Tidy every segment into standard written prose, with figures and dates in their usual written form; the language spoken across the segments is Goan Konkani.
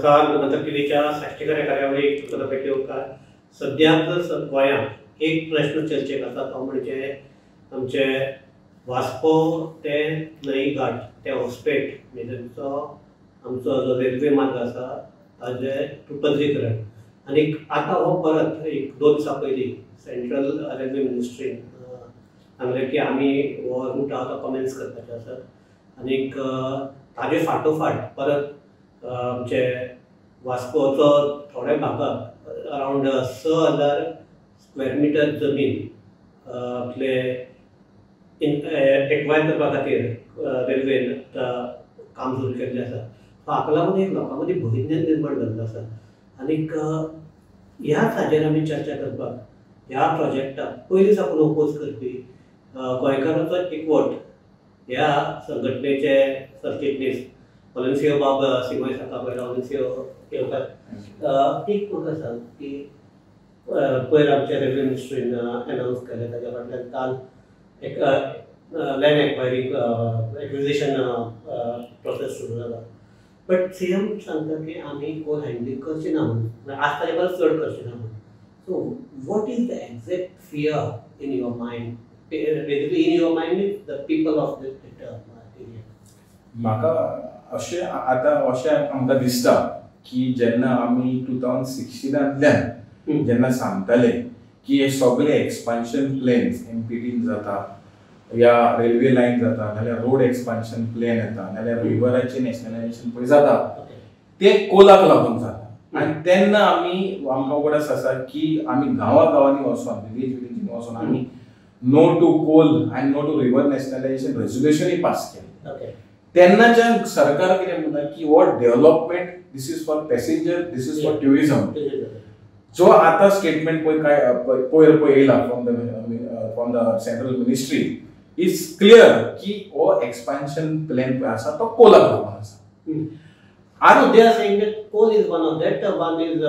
नमस्कार, गोमंतक टीव्हीच्या साश्टीकर कार्यावळीक तुमकां पैकी उपकार. सद्याक गोंयांत एक प्रश्न चर्चेक आसा तो म्हणजे आमचे वास्को ते नई घाट ते हॉस्पेट मेरेनचो आमचो जो रेल्वे मार्ग आसा ताजें रुपंतरीकरण. आनी आतां हो परत एक 2 दिसां पयलीं सेंट्रल रेल्वे मिनिस्ट्रीन सांगलें की आमी हो रूट आहा तो कमेन्स करपाचे आसात आनीक ताजे फाटोफाट परत आमचे वास्कोचो थोड्या भागाक अरावंड 6000 स्क्वेअर मिटर जमीन आपले एक्वायर करपा खातीर रेल्वेन काम सुरू केल्लें आसा. सो हाका लागून एक लोकां मदीं भंय निर्माण जाल्लो आसा आनीक ह्याच हाजेर आमी चर्चा करपाक ह्या प्रोजेक्टाक पयलीं साकून ओपोज करपी गोंयकारांचो एकवट ह्या संघटनेचे सरचिटणीस वॉलन्सियो बाब सिमोय साका वॉलन्सियो येवकार. एक म्हाका सांग की पयर आमच्या रेल्वे मिनिस्ट्रीन अनावन्स केलें ताच्या फाटल्यान काल एक लँड एक्वायरींग एक्विजिशन प्रोसेस सुरू जाला, बट सी एम सांगता की आमी कोल हँडलींग करची ना म्हणून, आज ताचे परस चड करची ना म्हणून. So what is the exact fear in your mind, basically in your mind is the people of this area? म्हाका अशें आतां अशें आमकां दिसता की जेन्ना आमी 2016 जेन्ना सांगताले की हे सगळे एक्सपान्शन प्लॅन्स एमपीटीन जाता या रेल्वे लायन जाता नाल्यार रोड एक्सपान्शन प्लॅन येता नाल्यार रिवराचें नॅशनलायजेशन पळय जाता ते कोलाक लागून जाता. आनी तेन्ना आमी आमकां उगडास आसा की आमी गांवा गांवांनी वचोन विलेज विलेजीन वचोन आमी नो टू कोल आनी no two river nationalisation रेजोल्युशनूय pass केलें. तेन्नाच्या सरकार कितें म्हणटा की हो development this is for passenger, this is for tourism. जो आतां स्टेटमेंट पळय काय पयर पळय येयला from the central ministry is clear की हो एक्सपान्शन प्लॅन पळय आसा तो कोलाक लागून आसा. So they are saying that coal is one of that, one is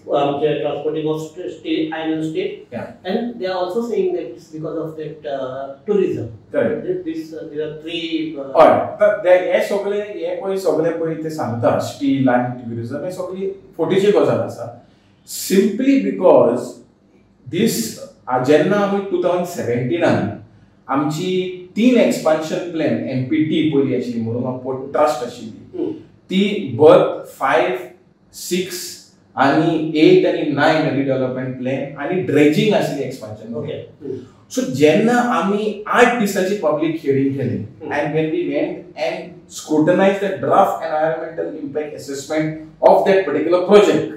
transporting of steel, iron and steel, yeah. And they are also saying that it's because of that tourism. Correct. This there are three. हय, तर हे सगळे हे पळय सगळे पळय ते सांगता स्टील आनी ट्युरिझम हे सगळी फटीची गजाल आसा. सिम्पली because दीस जेन्ना आमी 2017 आमची 3 एक्सपान्शन प्लॅन एमपीटी पयली आशिल्ली म्हणून पोर्ट ट्रस्ट आशिल्ली ती बर्थ 5, 6 आणि 8 आणि 9 रिडेव्हलपमेंट प्लॅन आणि ड्रेजिंग आशिल्ली एक्सपान्शन. ओके. सो जेन्ना आमी 8 दिसाची पब्लीक हियरींग केली and when we went and scrutinise the draft environmental impact assessment of that particular project,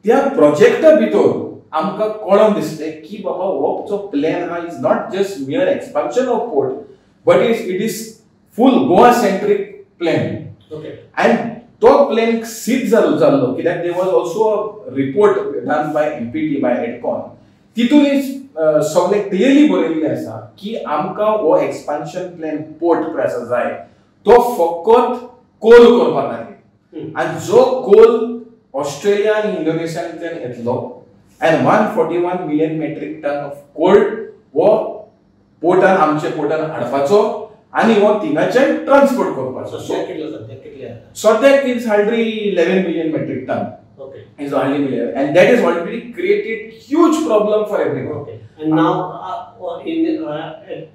त्या प्रोजेक्टा भितर आमकां कळोन दिसलें की बाबा हो जो प्लॅन आहा is not just mere expansion of port but it is full Goa centric plan. Okay. And तो प्लॅन सिद्ध जाल्लो कित्याक there was also a report done by MPT by ADCON, तितूनय सगळें क्लियरली बरयल्लें आसा की आमकां हो एक्सपान्शन प्लॅन पोर्ट पळय आसा जाय तो फकत कोल करपा खातीर आनी जो कोल ऑस्ट्रेलिया आनी इंडोनेशियांतल्यान येतलो and 141 million metric ton of coal हो पोर्टान आमच्या पोर्टान हाडपाचो आनी हो थिंगाच्यान ट्रान्सपोर्ट करपाचो. सद्याक it's hardly 11 million metric ton. Okay. Is hardly million and that is already created huge problem for everyone. Okay. And now in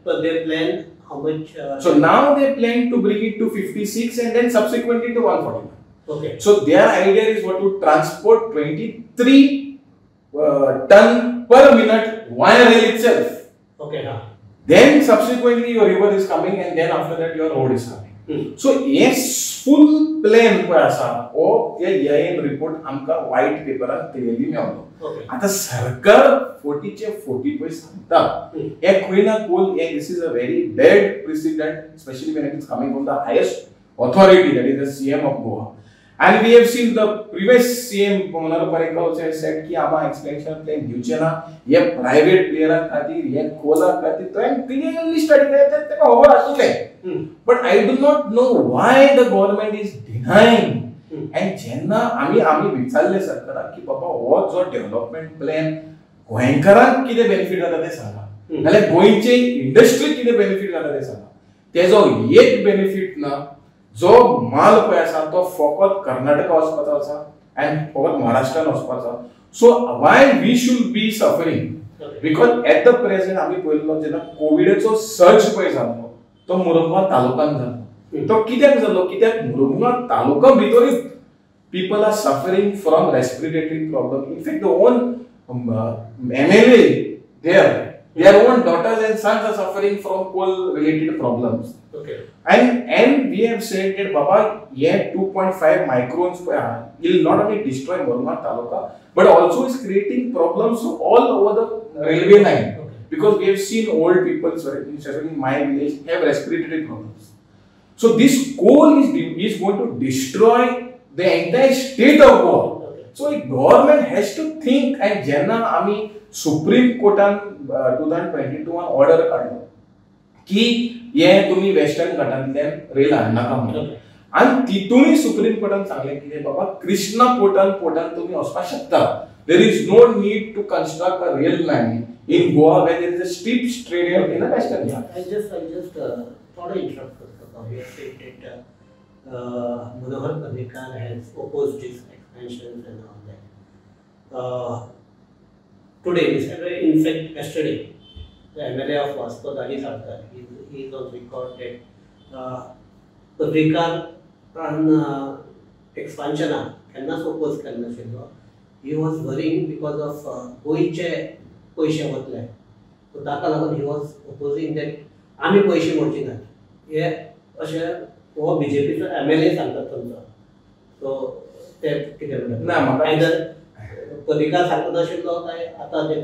per their plan how much? So now they plan to bring it to 56 and then subsequently to 141. Okay. So their idea is what to transport 23 ton per minute via rail itself. Okay. Huh. Then subsequently your river is coming and then after that your road is coming. So yes, full plan पळय आसा हो ते EIN report आमकां व्हायट पेपरान क्लियरली मेवलो. आतां सरकार 40चे 40 पळय सांगता हे खंय ना कोल हे this is a very bad precedent, specially when it is coming from the highest authority, that is the CM of Goa. And we have seen the previous CM Manohar Parrikar also has said की आम्हा एक्सपेन्शन प्लॅन दिवचे ना, हे प्रायव्हेट प्लेयरां खातीर हे कोला खातीर तो क्लियरली स्टडी केलें ताका खबर आशिल्लें. But I do not know why the government is denying. And जेन्ना आमी आमी विचारलें सरकाराक की बाबा हो जो डेव्हलपमेंट प्लॅन गोंयकारांक कितें बेनिफीट जाता तें सांगा, नाल्यार गोंयचे इंडस्ट्रीक कितें बेनिफीट जाता तें सांगा, तेजो एक बेनिफीट ना. जो माल पळय आसा तो फकत कर्नाटका वचपाचो आसा आनी फकत महाराष्ट्रान वचपाचो. So why we should be suffering? Because at the present आमी पळयल्लो जेन्ना कोविडाचो सर्ज पळय जाल्लो तो मुरगांव तालुक्यान जाल्लो. तो कित्याक जाल्लो? कित्याक मुरगांव तालुका भितरूच people are suffering from respiratory problem. In fact the own MLA there, their own daughters and sons are suffering from coal related problems. Okay. And we have said that Baba, yeah, 2.5 microns will not only destroy Mormugao Taluka but also is creating problems all over the railway line. Okay. Because we have seen old people, especially in my village, have respiratory problems. So this coal is going to destroy the entire state of Goa. Okay. So the government has to think. And जेन्ना आमी सुप्रीम कोर्टान 2022 ऑर्डर काडलो की हे तुमी वेस्टर्न घाटांतल्यान रेल हाडनाका म्हणून, आनी तितूनय सुप्रीम कोर्टान सांगलें की बाबा कृष्णा पोर्टान तुमी वचपाक शकता. There is no need to construct a rail line in Goa where there is a steep gradient in the Western Ghat. I just थोडो इंटरप्ट करता. You said that Manohar Parrikar has opposed these expansions and all that. Today, in fact, yesterday, the MLA of Vasco, Daji Sarkar, he is on record that Parrikar expansion केन्नाच oppose करनाशिल्लो. He was worrying because of गोंयचे पयशे वतले, सो ताका लागून he was opposing that आमी पयशे मोडचे नात हे अशें हो बीजेपीचो MLA सांगता तुमचो. सो ते कितें म्हणटा? ना म्हाका पर्रीकार सांगता नाशिल्लो काय आतां ते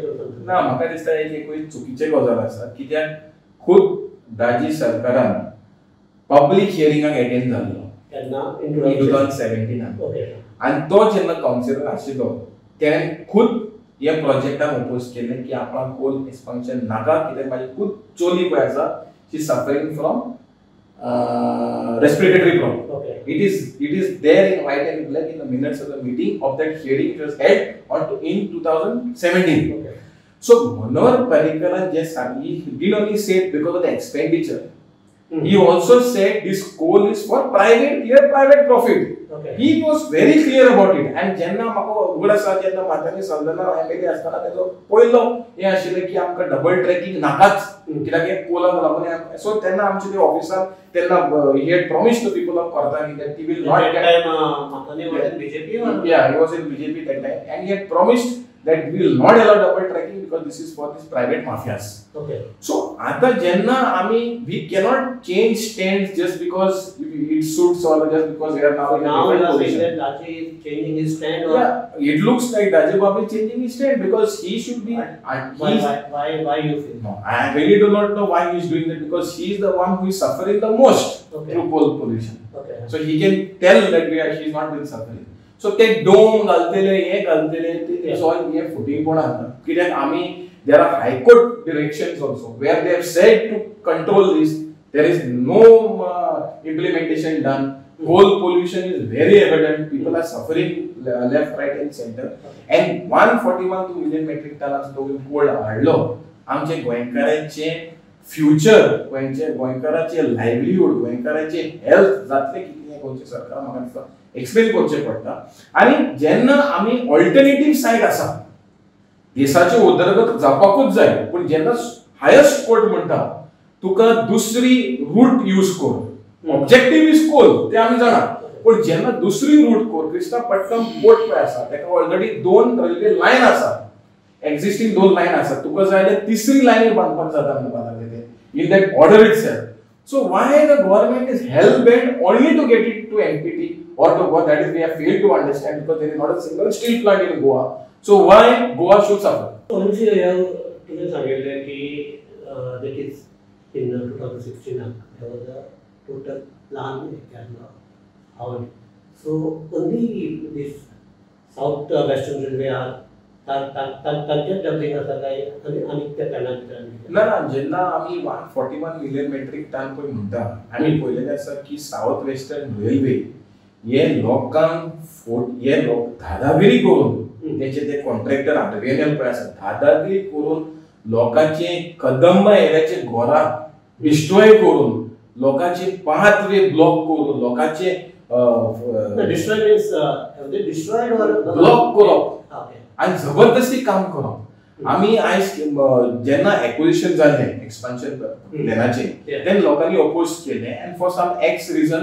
ना, म्हाका दिसता ही एकूय चुकीचे गजाल आसा. कित्याक खूब दाजी सरकारान पब्लीक हियरिंगाक एटेंड जाल्लो तेन्ना 2017. ओके. आनी तो जेन्ना कावन्सिलर आशिल्लो तेणें खुद ह्या प्रोजेक्टाक ओपोज केलें की आपणाक कोल एक्सपान्शन नाका, कित्याक म्हाजी खूब चोली पळय आसा she suffering from respiratory problem. Okay. It is there in white and black in the minutes of the meeting of that hearing which was held on in 2017. Okay. So Manohar Parrikar just he did only say because of the expenditure. He also said this coal is for private, clear private profit. Okay. He was very clear about it. And जेन्ना म्हाका उगड आसा जेन्ना म्हातानी सल्दना MLA आसतना तेजो पयलो हें आशिल्लें की आमकां डबल ट्रॅकिंग नाकाच, कित्याक हे कोलाक लागून. सो तेन्ना आमचे ते ऑफिसार तेन्ना he had promised the people of Cortalim that he will not that time Matani was in BJP or? Yeah, he was in BJP that time, and he had promised that we will not allow double tracking because this is for these private mafias. Okay. So आता जेन्ना आमी we cannot change stands just because it suits or just because we are now in a different position. Now you are saying that Daji is changing his stand or? Yeah, it looks like Daji Babu is changing his stand because he should be. Why you feel? No, I really do not know why he is doing that, because he is the one who is suffering the most through coal pollution. Okay. So he can tell that he is not been suffering. So ते डोम घालतले हे घालतले ते ऑल हे फुटिंगपण आसा. कित्याक आमी there are high court directions also where they have said to control this. There is no implementation done. Coal pollution is very evident. People are suffering left, right and centre. And 141 million metric ton तो कोल हाडलो, आमचे गोंयकारांचे फ्युचर, गोंयकारांचे लायवलीहूड, गोंयकारांचे हेल्थ जातले कितें हें गोंयचें सरकार म्हाका दिसता एक्सप्लेन करचें पडटा. आनी जेन्ना आमी ऑल्टरनेटीव सायड आसा, देशाची उदरगत जावपाकूच जाय, पूण जेन्ना हायस्ट कोर्ट म्हणटा तुका दुसरी रूट यूज कर, ऑब्जेक्टीव is कोल ते आमी जाणा, पूण जेन्ना दुसरी रूट कर, कृष्णापट्टणम पोर्ट पळय आसा तेका ऑलरेडी 2 रेल्वे लायन आसा, एक्झिस्टींग 2 लायन आसा, तुका जाय जाल्यार तिसरी लायन बांदपाक जाता म्हणपाक लागले ते in that order itself. So why the government is hell bent only to get it to NPT or to Goa, that is we have failed to understand, because there is not a single steel plant in Goa. So why Goa should suffer? Honestly, तुवें सांगिल्लें की that is in 2016 there was a total plan how. So only this South Western Railway are तांचेच डबलिंग आसा काय आनी आनीक त्या प्लॅना भितर? ना ना, जेन्ना आमी 141 मिलियन मेट्रीक टन पळय म्हणटा, आमी पळयलेलें आसा की सावथ वेस्टर्न रेल्वे हे लोकांक हे लोक दादागिरी करून तेचे ते कॉन्ट्रॅक्टर आरव्हीएनएल पळय आसा, दादागिरी करून लोकांचे कदंबा एरियाचे घरां डिस्ट्रॉय करून लोकांचे पाथवे ब्लॉक करून लोकांचे ब्लॉक करप आनी जबरदस्ती काम करप. आमी आयज जेन्ना एक्विजिशन जालें एक्सपान्शन प्लॅनाचें तेन्ना लोकांनी अपोज केलें and for some X reason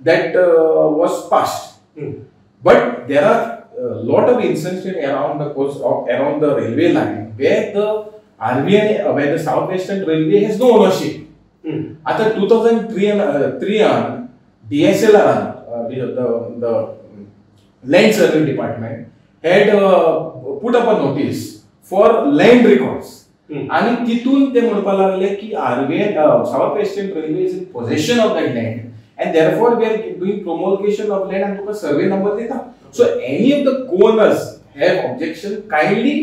that was passed. But there are lot of instances around the course of around the railway line where the RVN, where the South Western Railway has no ownership. After 2003 on DSLR, the Land Survey Department had put up a notice for land records. आणि तितून ते म्हणपाक लागले की RVN, South Western Railway is in possession of that land and therefore we are doing promulgation of land and तुका सर्वे नंबर दिता. So any of the co-owners have objection, kindly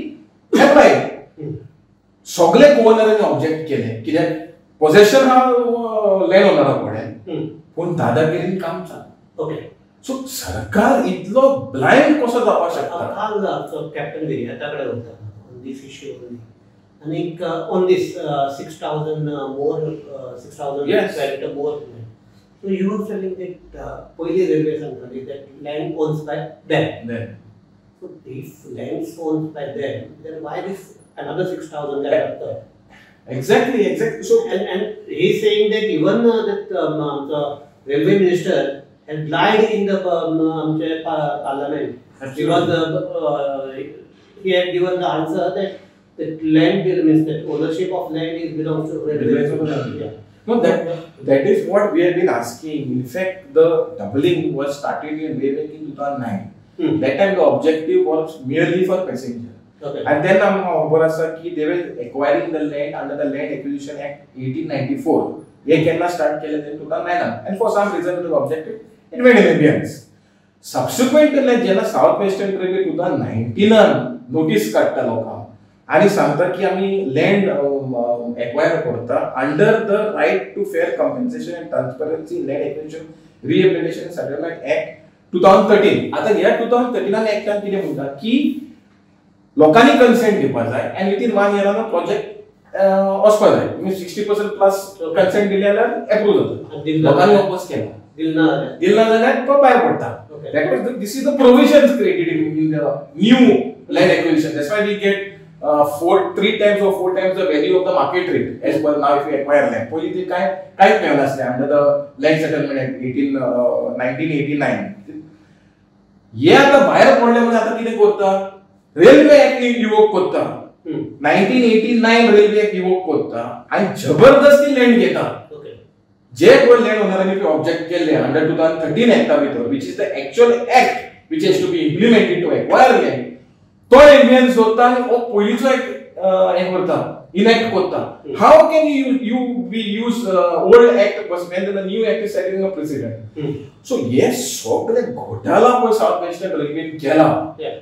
apply. सगळे को-ओनरांनी ऑब्जेक्ट केले कित्याक पोझेशन हा लँड ओनरा कडेन, पूण दादागिरीन काम चालू. ओके, सो सरकार इतलो ब्लायंड कसो जावपाक शकता? काल कॅप्टन विरियाता कडेन उलयता ऑन this issue only आनीक on this 6,000 more 6,000 square meter more. So you were telling that पयली रेल्वे सांगताली that land owns by them. So if land owns by them, then why this another 6,000 that? Exactly, exactly. So and he is saying that even that the railway minister had lied in the parliament because he had given the answer that that land means that ownership of land is belongs to railway. Yeah. No, that is what we have been asking. In fact, the doubling was started in way back in 2009. That time the objective was merely for passenger. Okay. And then खबर आसा की they were acquiring the land under the Land Acquisition Act 1894. हे केन्ना स्टार्ट केलें तें 2009, and for some reason it was objective, it went in abeyance. Subsequently जेन्ना सावथ वेस्टर्न रेल्वे 2019 नोटीस काडटा लोकांक आनी सांगता की आमी लँड एक्वायर करता under the right to fair compensation and transparency land acquisition rehabilitation settlement act 2013. आतां ह्या 2013 एक्टान कितें म्हणटा की लोकांनी कन्सेंट दिवपाक जाय आनी विथीन 1 इयरान प्रोजेक्ट वचपाक जाय. म्हणजे 60% प्लस कन्सेंट दिले जाल्यार एप्रूव जाता. लोकांनी अपोज केला, दिल ना जाल्यार तो भायर पडटा. That was this is the provisions created in the new land acquisition. That's why we get 3 times or 4 times the value of the market rate as per now if you acquire land. पयलीं ते कांयच मेळनासलें under the land settlement act 1989. हे आतां भायर पडले म्हणजे आतां कितें करता, रेल्वे एक्ट इवोक करता, 1989 रेल्वे एक्ट इवोक करता आनी जबरदस्ती लँड घेता. जे कोण लँड ओनरांनी ऑब्जेक्ट केल्ले अंडर 2013 एक्टा भितर, which is the actual act which has to be implemented to acquire land, तो एबियन्स दवरता आनी हो पयलींचो एक्ट हें करता, इनॅक्ट करता. How can you be use old act when the new act is setting a precedent? So हे सगळे घोटाळा पळय सावथ वेस्टर्न रेल्वेन केला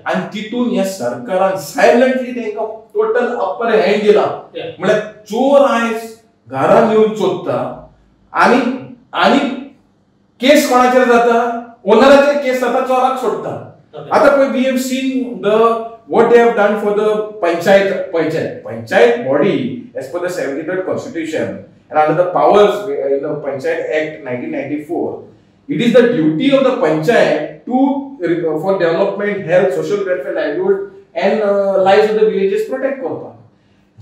आनी तितून ह्या सरकारान सायलंटली तांकां टोटल अप्पर हँड दिला. म्हळ्यार चोर आयज घरान येवन चोरता आनी आनी केस कोणाचेर जाता, ओनराचेर केस जाता, चोराक सोडटा. आतां पळय we have seen the what they have done for the panchayat body as per the 73rd Constitution and under the powers in the Panchayat Act 1994. It is the duty of the panchayat to for development, health, social welfare, livelihood and lives of the villages protect करपाक.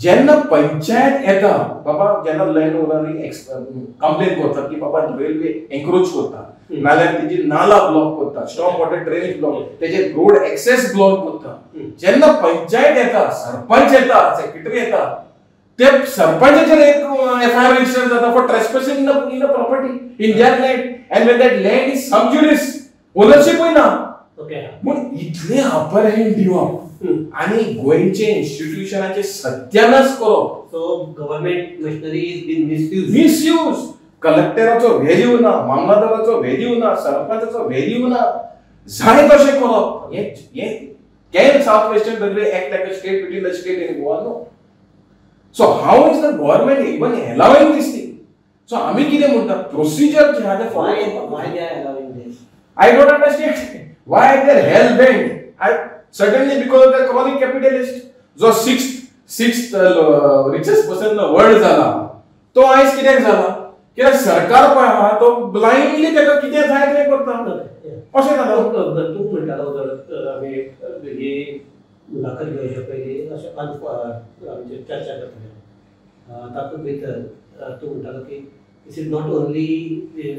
जेन्ना पंचायत येता बाबा, जेन्ना लँड ओनरांनी कंप्लेन करतात की बाबा रेल्वे एन्क्रोच करता, नाल्यार तेजी नाला ब्लॉक करता, स्टॉर्म वॉटर ड्रेनेज ब्लॉक, तेजे रोड एक्सेस ब्लॉक करता, जेन्ना पंचायत येता, सरपंच येता, सेक्रेटरी येता, ते सरपंचाचेर एक एफआयआर रजिस्टर जाता for trespassing in the property in their land, and when that land is sub judice, ओनरशिपूय ना. पूण इतलें अपर हँड दिवप आनी गोंयचे इन्स्टिट्युशनाचे सत्यानाश करप. So government machinery is been misuse. Misuse. कलेक्टराचो व्हॅल्यू ना, मामलादाराचो व्हॅल्यू ना, सरपंचाचो व्हॅल्यू ना, जाय तशें करप. हें can South Western Railway act like a state between the state in Goa? No. So how is the government even allowing this thing? So आमी कितें म्हणटा, प्रोसिजर जे आहा तें follow. Why they are allowing this? I don't understand why they are hell bent. I certainly because of the chronic capitalist जो sixth richest person in the world जाला, तो आयज कित्याक जाला? कित्याक सरकार पळय आहा तो ब्लायंडली ताका कितें जाय तें करता अशें जाता. तूं म्हणटालो आमी ही मुलाखत घेवच्या पयलीं अशें आमची चर्चा करतले तातूंत भितर तूं म्हणटालो की this is not only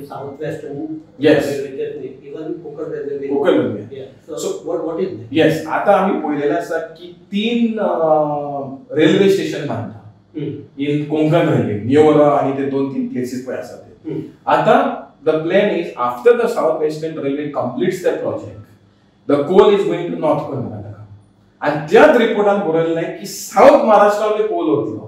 South Western Railway, even Konkan Railway. Konkan Railway. Yeah. So what is that? Yes, आता आम्ही पळयलेलें आसा की 3 रेल्वे स्टेशन बांदता इन कोंकण रेल्वे, नियोरा आणि ते 2-3 प्लेसीस पळय आसा ते. आता the plan is after the South Western Railway completes the project, the coal is going to North Karnataka. आणि त्याच रिपोर्टान बरयल्लें की साऊथ महाराष्ट्रांतले कोल वतलो.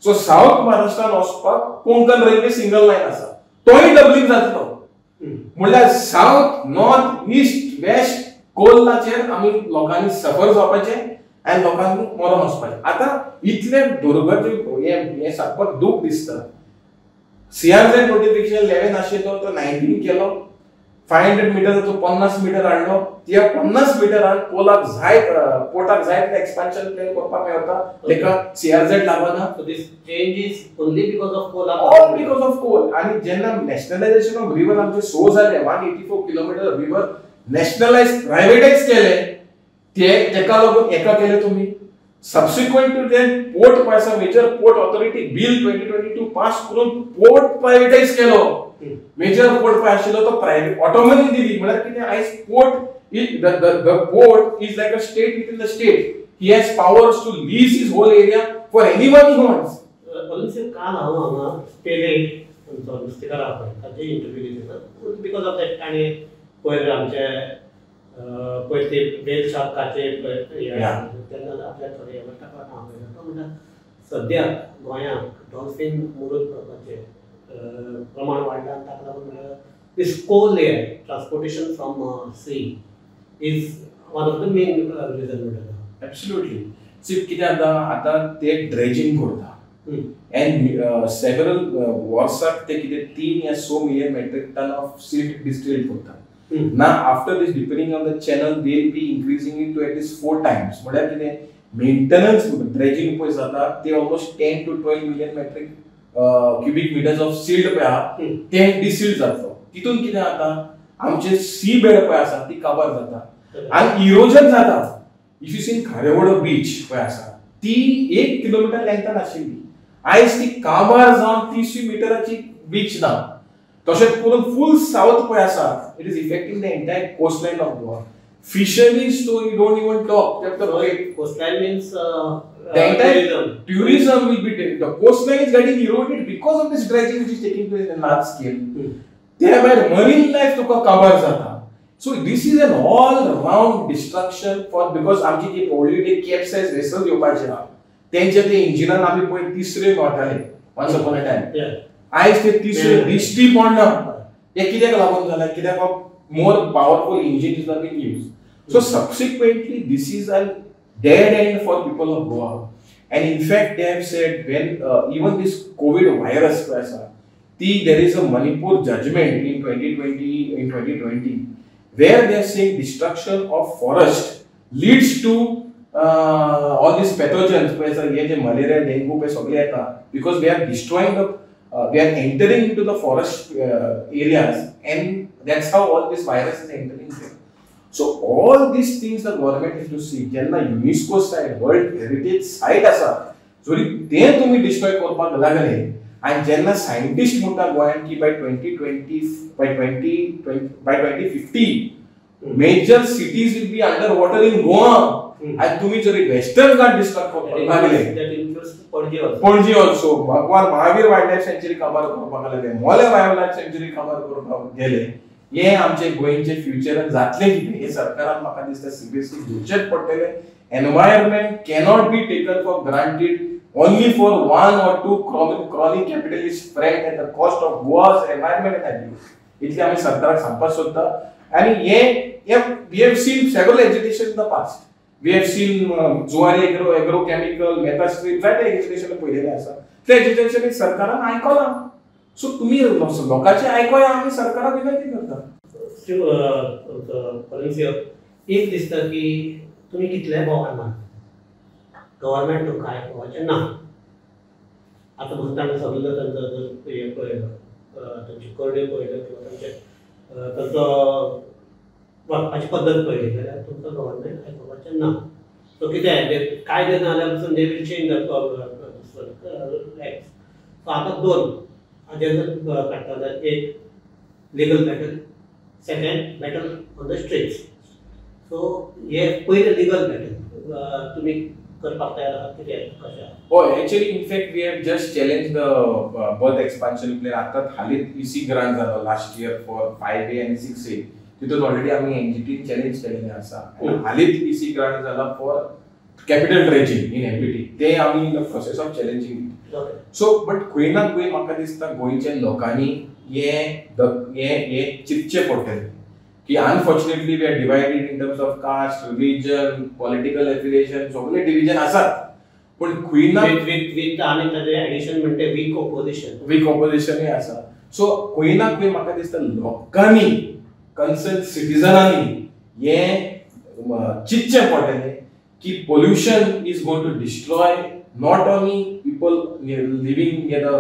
सो साऊथ महाराष्ट्रान वचपाक कोंकण रेल्वे सिंगल लायन आसा, तोय डबलिंग जातलो. म्हणल्यार साऊथ नॉर्थ ईस्ट वेस्ट कोलाचेर आमी लोकांनी सफर जावपाचें आनी लोकांनी मरोन वचपाचें. आतां इतलें दुर्गती हें सांगपाक दूख दिसता. सीआरझेड नोटिफिकेशन 11 आशिल्लो तो 19 केलो, 500 मिटराचो 50 मिटर हाडलो. त्या 50 मिटरान कोलाक जाय पोर्टाक जाय तितलें एक्सपान्शन प्लॅन करपाक मेळटा, ताका सीआरझेड लागना. So this change is only because of coal. All because of coal. आनी जेन्ना नॅशनलायझेशन ऑफ रिवर आमचे सो जालें, 184 किलोमिटर रिवर नॅशनलायज प्रायवेटायज केले, ते ताका लागून एका केले तुमी. सबसिक्वंट टू that port पळय आसा, major port authority bill 2022 pass करून पोर्ट प्रायवेटायज केलो. मेजर पोर्ट पळय आशिल्लो तो प्रायवेट ऑटोमनी दिली. म्हळ्यार कितें, आयज port the port is like a state within the state. He has powers to lease his whole area for anyone he wants. काल हांव हांगा पेले आमचो नुस्तेकार आहा पळय ताजे इंटरव्यू घेतलो because of that. ताणें पयर आमचे पयर ते वेल शार्काचे तेन्ना आपल्या थोडे ताका हांव तो म्हणटा सद्याक गोंयांत डॉल्फीन मरून पडपाचें प्रमाण वाडलां आनी ताका लागून म्हणल्यार this coal air transportation from sea is one of the main reason म्हणटा. एब्सोल्युटली. सी कितें जाता आतां ते ड्रेजिंग करता एंड सेवरल वर्साक ते कितें 3 या 6 million metric ton of silt distilled करता. ना after this depending on the channel they will be increasing it to at least 4 times. म्हळ्यार कितें मेंटेनन्स ड्रेजिंग पळय जाता ते almost 10 to 12 million metric cubic meters of silt पळय आहा ते डिसिल्ड जातलो. तितून कितें जाता आमचे सी बेड पळय आसा ती काबार जाता आनी इरोजन जाता. If you seen Kharewado beach पळय आसा ती 1 किलोमिटर लेंथान आशिल्ली, आयज ती काबार जावन 300 मिटराची बीच ना. तशेंच करून फूल साऊथ पळय आसा it is affecting the entire coastline of Goa. Fisheries तो you don't even talk. Coastline means the entire tourism will be the coastline is getting eroded because of this dredging which is taking place in large scale. त्या भायर मरीन लायफ तुका काबार जाता. So this is an all round destruction for because आमची जी ऑलरेडी कॅपसायज वेसल येवपाचे आहा तेंचे ते इंजिनान आमी पळय तिसरे वताले वन्स अपॉन अ टायम, आयज ते तिसरे दिश्टी पडना. हे कित्याक लागून जालें, कित्याक more powerful engine is been use. So subsequently this is a dead end for people of Goa. And in fact they have said when even this COVID virus पळय आसा ती there is a Manipur judgment in 2020 where they are saying destruction of forest leads to all these pathogens पळय आसा हे जे मलेरिया डेंगू पळय सगळे येता because we are destroying the we are entering into the forest areas and that's how all this virus is entering there. So all these things the government has to see. जेन्ना UNESCO site world heritage site आसा जरी ते तुमी डिस्ट्रॉय करपाक लागले आनी जेन्ना सायंटिस्ट म्हणटा गोंयांत की by 2050 major cities will be under water in Goa आनी तुमी जरी वेस्टर्न घाट डिस्ट्रक्ट करपाक लागले, Panaji also Bhagwan Mahavir wild life sanctuary काबार करपाक लागले, मोले वायल्ड लायफ सँच्युरी काबार करपाक गेले, हे आमचे गोंयचे फ्युचरान जातलें कितें हे सरकारान म्हाका दिसता सिरियसली घेवचेंच पडटलें. Environment cannot be taken for granted only for 1 or 2 chronic capitalist friend at the cost of Goa's environment and livelihood. इतलें आमी सरकाराक सांगपाक सोदता. आनी हे we have seen several agitation in the past. We have seen Zuari agro chemical Mehta stream जायते एजिटेशन पळयलेलें आसा. ते एजिटेशन सरकारान आयकलां. सो तुमी लोकांचें आयकोया, आमी सरकाराक विनंती करता. एक दिसता की तुमी कितले बोवाळ मारता, गव्हर्मेंट तुमकां आयकुपाचें ना. आतां म्हणटा सगळो तांचो जर हें पळयलो तांची करण्यो पळयल्यो किंवा तांचे तांचो वागपाची पद्दत पळयली जाल्यार तुमकां गव्हर्मेंट आयकुपाचें ना. सो कितें कायदे ना जाल्यार पसून they will change the act. So आतां दोन हाजेर जर काडटा जाल्यार एक legal battle, second battle on the streets. So हे पयलें लिगल बॅटल तुमी करपाक तयार आहात कितें कशें? हय, actually in fact we have just challenge the berth expansion plan. आतां हालींच इसी ग्रांट जालो लास्ट इयर फॉर 5A आनी 6A, तितून ऑलरेडी आमी एनजीटीन चॅलेंज केल्लें आसा. आनी हालींच इसी ग्रांट जाला for capital dredging in MPT, ते आमी in the process of challenging. So but खंय ना खंय म्हाका दिसता गोंयच्या लोकांनी हें चिंतचें पडटलें की unfortunately we are divided in terms of caste, religion, political affiliation, सगळे डिविजन आसात, पूण खंय ना विथ आनी ताजें एडिशन म्हणटे वीक ऑपोजिशन, वीक ऑपोजिशनूय आसा. सो खंय ना खंय म्हाका दिसता लोकांनी, कन्सर्न सिटीजनांनी हें चिंतचें पडटलें की pollution is going to destroy not only people living near the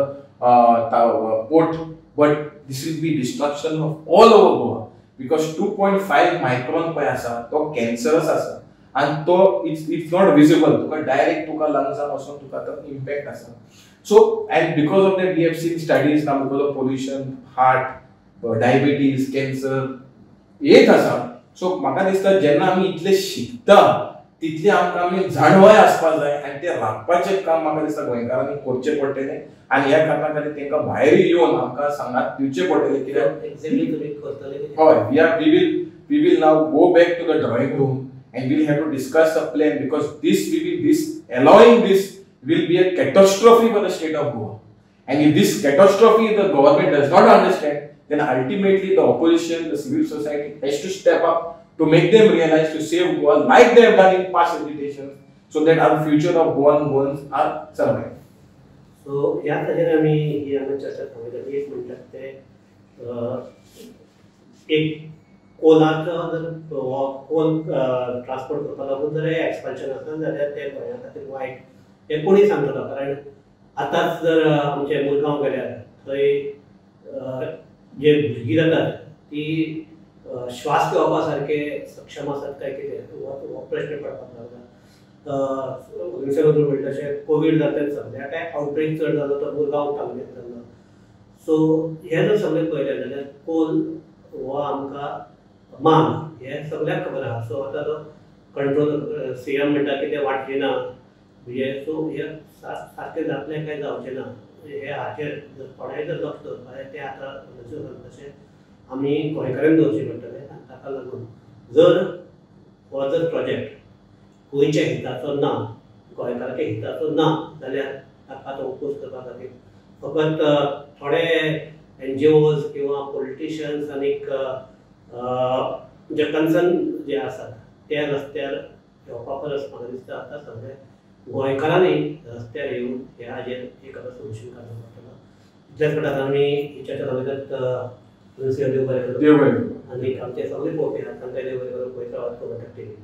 port, but this will be destruction of all over Goa, because 2.5 micron पळय आसा तो कॅन्सरस आसा आनी तो it's not visible, तुका डायरेक्ट तुका लंग्सान वचून तुका तो इम्पॅक्ट आसा. So and because of that we have seen studies now, because of pollution, heart, diabetes, cancer येत आसा. सो म्हाका दिसता जेन्ना आमी इतले शिकता तितले आमकां आमी जाणवाय आसपाक जाय आनी तें राखपाचें काम म्हाका दिसता गोंयकारांनी करचें पडटलें आनी ह्या कारणा खातीर तांकां भायर येवन आमकां सांगात दिवचें पडटलें कित्याक एक्झॅक्टली तुमी करतले. हय, we will now go back to the drawing room and we'll have to discuss a plan, because this will be, this allowing this will be a catastrophe for the state of Goa. And if this catastrophe the government does not understand, then ultimately the opposition, the civil society has to step up to make them realize to save Goa like they have done in past agitations, so that our future of Goan Goans are survived. So ह्या ताजेर आमी ही हांगा चर्चा थांबयतात. एक म्हणटात ते एक कोलाचो जर कोल ट्रान्सपोर्ट करपाक लागून जर एक्सपान्शन आसा जाल्यार तें गोंया खातीर वायट हें कोणूय सांगतलो, कारण आतांच जर आमचे मुरगांव गेल्यार थंय जे भुरगीं जातात ती श्वास घेवपा सारके सक्षम आसात काय कितें हो प्रश्न पडपाक लागला. म्हणटा तशें कोवीड जाता सगळ्या काय आवटब्रेक चड जालो तो मुरगांव तालुक्यांत जालो. सो हें जर सगळें पळयलें जाल्यार कोल हो आमकां मान हें सगळ्यांक खबर आसा. सो आतां तो कंट्रोल सी एम म्हणटा की तें वाडचें ना, म्हणजे सो हें सारकें जातलें काय जावचें ना हे हाचेर जर कोणाय जर लक्ष दवरपाक जाय तें आतां तशें आमी गोंयकारांक दवरचें पडटलें. आनी ताका लागून जर हो जर प्रोजेक्ट गोंयच्या हिताचो ना, गोंयकाराच्या हिताचो ना जाल्यार ताका तो ओपोज करपा खातीर फकत थोडे एनजीओज किंवा पॉलिटिशियन्स आनीक जे कन्सर्न जे आसात ते रस्त्यार येवपा परस म्हाका दिसता आतां सगळे गोंयकारांनी रस्त्यार येवन ह्या हाजेर एक आतां सोल्युशन काडचें पडटलो. इतल्याच कडेन आमी ही चर्चा थांबयतात. देव बरें करूं आनी आमचे सगळे पळोवपी आहात तांकां देव बरें करूं. पळयत रावात खबर टीव्ही.